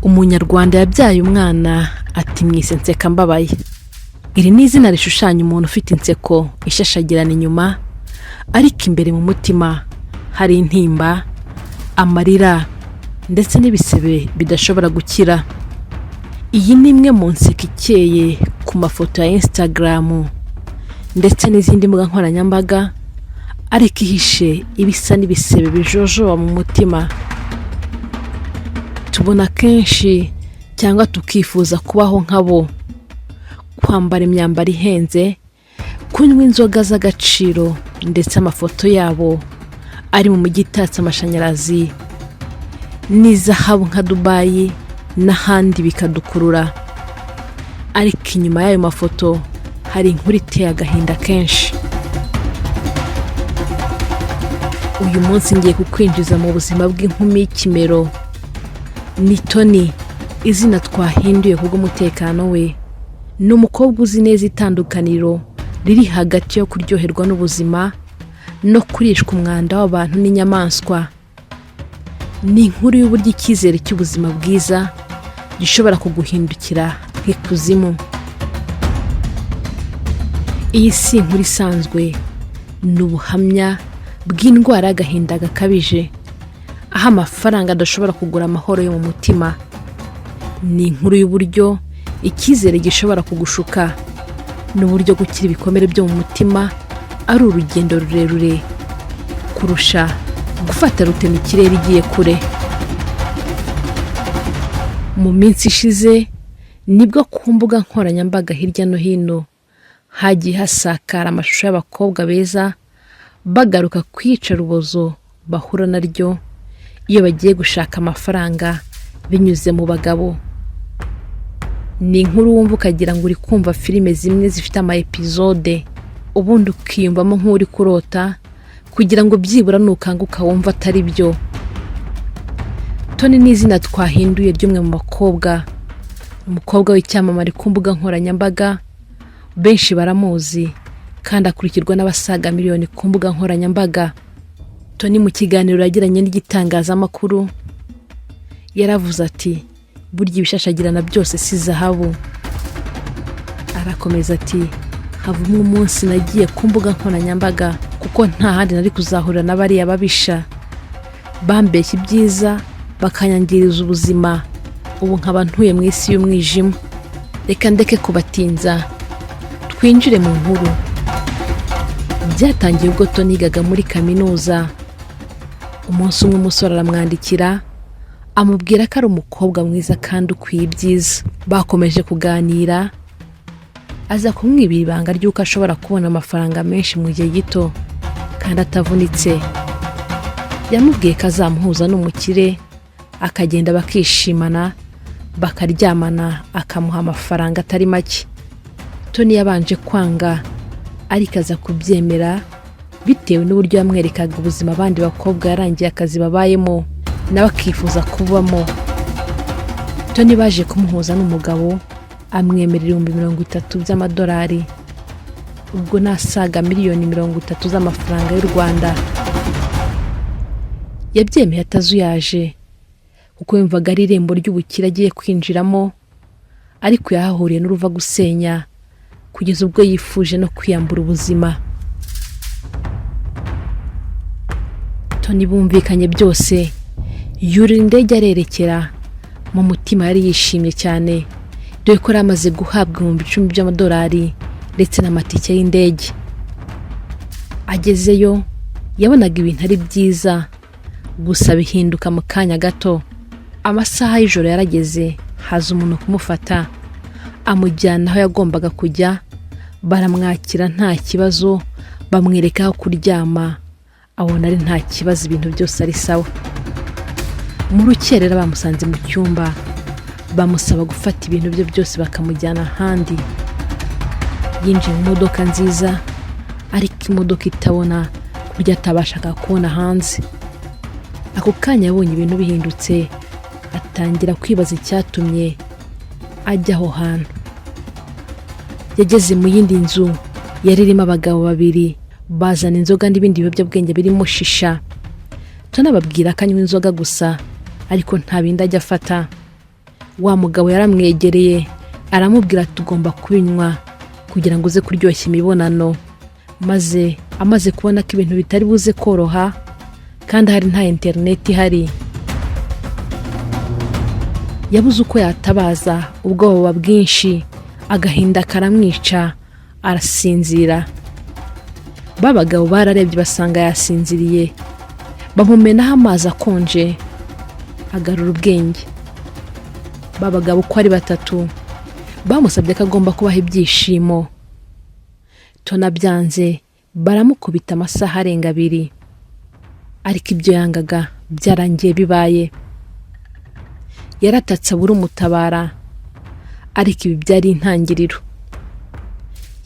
Umunyarwanda yabyaye umwana ati "Mwise nseka mbabaye." Iri ni izina rishushanya umuntu ufite inseko ishashagirana inyuma, ariko imbere mu mutima hari intimba, amarira ndetse n'ibisebe bidashobora gukira. Iyi ni imwe mu nseko ikeye ku mafoto ya Instagram ndetse n'izindi mbuga nkoranyambaga, ariko ihishe ibisa n'ibisebe bijojoba mu mutima. Tubona kenshi cyangwa tukifuza kubaho nkabo, kwambara imyambaro ihenze, kunywa inzoga z'agaciro, ndetse amafoto yabo ari mu mijyi itatse amashanyarazi n'izahabu nka Dubayi n'ahandi bikadukurura. Ariko inyuma y'ayo mafoto hari inkuru iteye agahinda kenshi. Uyu munsi ngiye kukwinjiza mu buzima bw'inkumi y'ikimero. Ni Tony, izina twahinduye kubw'umutekano we. Ni umukobwa uzi neza itandukaniro riri hagati yo kuryoherwa n'ubuzima no kurishwa umwanda w'abantu n'inyamaswa. Ni inkuru y'uburyo icyizere cy'ubuzima bwiza gishobora kuguhindukira nk'ikuzimu. Iyi si inkuru isanzwe, ni ubuhamya bw'indwara y'agahinda gakabije, aho amafaranga adashobora kugura amahoro yo mu mutima. Ni inkuru y'uburyo icyizere gishobora kugushuka, n'uburyo gukira ibikomere byo mu mutima ari urugendo rurerure kurusha gufata rutemikirere igiye kure. Mu minsi ishize nibwo ku mbuga nkoranyambaga hirya no hino hagiye hasakara amashusho y'abakobwa beza bagaruka ku iyicarubozo bahura naryo iyo bagiye gushaka amafaranga binyuze mu bagabo. Ni inkuru wumva ukagira ngo uri kumva filime zimwe zifite ama episode, ubundi ukiyumvamo nk'uri kurota, kugira ngo byibura nukanguka wumva atari byo. Tony ni izina twahinduye ry'umwe mu bakobwa, umukobwa w'icyamamare ku mbuga nkoranyambaga, benshi baramuzi kandi akurikirwa n'abasaga miliyoni ku mbuga nkoranyambaga. Tony mu kiganiro yagiranye n'igitangazamakuru yaravuze ati: "Burya ibishashagirana byose si zahabu." Arakomeza ati: "Havumwe umunsi nagiye ku mbuga nkoranyambaga, kuko nta handi nari kuzahurira na bariya babisha bambeshya ibyiza bakanyangiriza ubuzima, ubu nkaba ntuye mu isi y'umwijima." Reka ndeke kubatinza, twinjire mu nkuru. Byatangiye ubwo Tony yigaga muri kaminuza. Umunsi umwe umusore aramwandikira, amubwira ko ari umukobwa mwiza kandi ukwiye ibyiza. Bakomeje kuganira, aza kumwibira ibanga ry'uko ashobora kubona amafaranga menshi mu gihe gito kandi atavunitse. Yamubwiye ko azamuhuza n'umukire, akagenda bakishimana, bakaryamana, akamuha amafaranga atari make. Tony yabanje kwanga, ariko aza kubyemera bitewe n'uburyo yamwerekaga ubuzima abandi bakobwa yarangiye akazi babayemo, nawe akifuza kubamo. Tony baje kumuhuza n'umugabo, amwemerera 30,000 by'amadolari, ubwo nasaga miliyoni 30 z'amafaranga y'u Rwanda. Yabyemeye atazuyaje, kuko yumvaga ari irembo ry'ubukire agiye kwinjiramo, ariko yahahuriye n'uruva gusenya, kugeza ubwo yifuje no kwiyambura ubuzima. Tony bumvikanye byose, yurira indege arerekera. Mu mutima yari yishimye cyane, dore ko yari amaze guhabwa 10,000 by'amadolari ndetse n'amatike y'indege. Agezeyo yabonaga ibintu ari byiza, gusa bihinduka mu kanya gato. Amasaha y'ijoro yarageze, haza umuntu kumufata, amujyana aho yagombaga kujya. Baramwakira nta kibazo, bamwereka aho kuryama, abona ari nta kibazo, ibintu byose ari sawa. Mu rukerera bamusanze mu cyumba, bamusaba gufata ibintu bye byose bakamujyana ahandi. Yinjiye mu modoka nziza, ariko imodoka itabona ku buryo atabashaga kubona hanze. Ako kanya yabonye ibintu bihindutse, atangira kwibaza icyatumye ajya aho hantu. Yageze mu yindi nzu yari irimo abagabo babiri, bazana inzoga n'ibindi biyobyabwenge birimo shisha. Tunababwira ko anywa inzoga gusa, ariko nta bindi ajya afata. Wa mugabo yaramwegereye, aramubwira ati: "Ugomba kubinywa kugira ngo uze kuryoshya imibonano." Maze amaze kubona ko ibintu bitari buze koroha kandi hari nta interineti ihari, yabuze uko yatabaza. Ubwoba bwinshi, agahinda karamwica, arasinzira. Ba bagabo bararebye basanga yasinziriye, bamumenaho amazi akonje, agarura ubwenge. Ba bagabo uko ari batatu bamusabye ko agomba kubaha ibyishimo. Tona byanze, baramukubita amasaha arenga 2, ariko ibyo yangaga byarangiye bibaye. Yaratatse abura umutabara, ariko ibi byari intangiriro.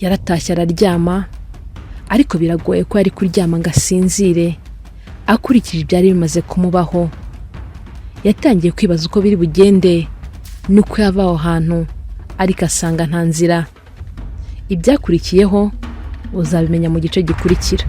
Yaratashye araryama, ariko biragoye ko yari kuryama ngo asinzire akurikije ibyari bimaze kumubaho. Yatangiye kwibaza uko biri bugende n'uko yava aho hantu, ariko asanga nta nzira. Ibyakurikiyeho uzabimenya mu gice gikurikira.